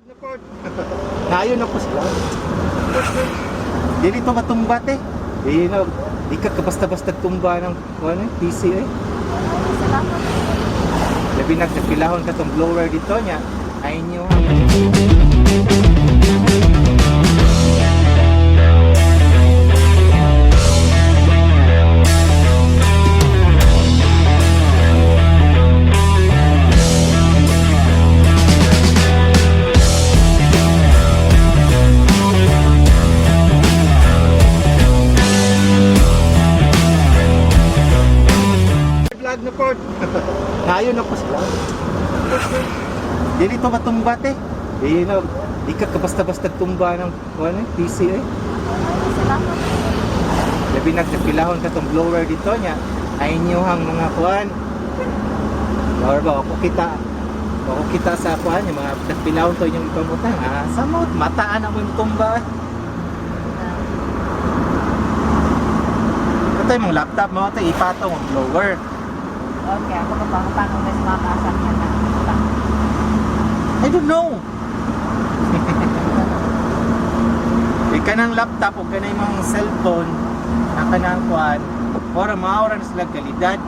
Na pod. Nayo na po sila. Dili to matumba te. Di na di ka basta-basta tumba ng ano, PC eh. Salamat. Labi nagpilahon ka tong blower dito niya. Ay inyo. Vlog na pod. Nayo na po sila. Dili to matumba te. Di na di ka basta-basta tumba ng ano, PC eh. Salamat. Labi nagpilahon ka tong blower dito niya. Ay inyo ang mga kuan. Or ba ako kita, ako kita sa kuan yung mga nagpilahon to inyong ipamutang. Ah, samot mataan ang imong tumba. Ito yung laptop mo, ito ipatong ang blower. Okay, ako pa pa paano mas makakaasam niya na. I don't know. Ika ng laptop o kanay mga cellphone na kanang kuan ora maura na sila kalidad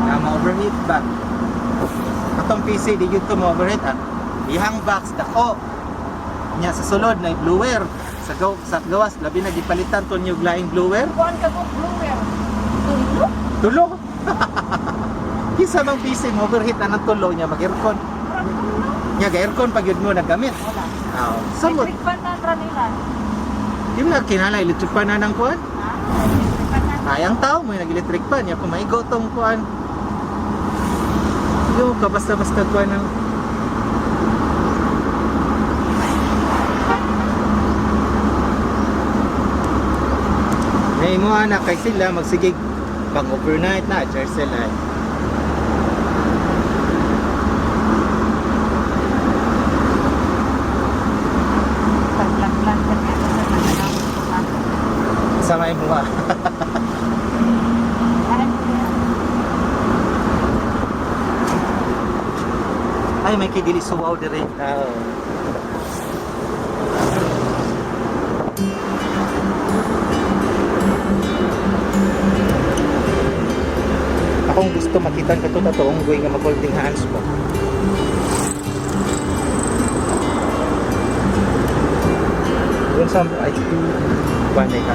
na ma-overheat ba. Atong PC di gyud to ma-overheat ah. Ihang box dako. Nya sa sulod na blower sa gaw sa gawas labi na gipalitan to niyog laing blower. Kuan ka ko blower. Tulo? Tulo. Kinsa mang PC mo overheat anang tulo niya mag-aircon. Murag tulo. Nya ga-aircon pag yun mo nagamit. Wala. Ah, samot. Electric fan na ra nila. Di mo na kinala electric fan na ng kuan. Ah, electric fan na. Ay, ang tao mo yung nag-electric fan. Yung kung maigo tong kuan. Yung kabasta-basta kuan ng. May mo anak kay sila magsigig pang overnight na charge sila. Eh. Pag-vlog-vlog ka niya sa mga. Sa may mga. Ay, may kidili suwaw dire. Ah, oo. Akong gusto makita ka to totoong unggoy nga mag-holding hands mo. Doon sa ay panay ka.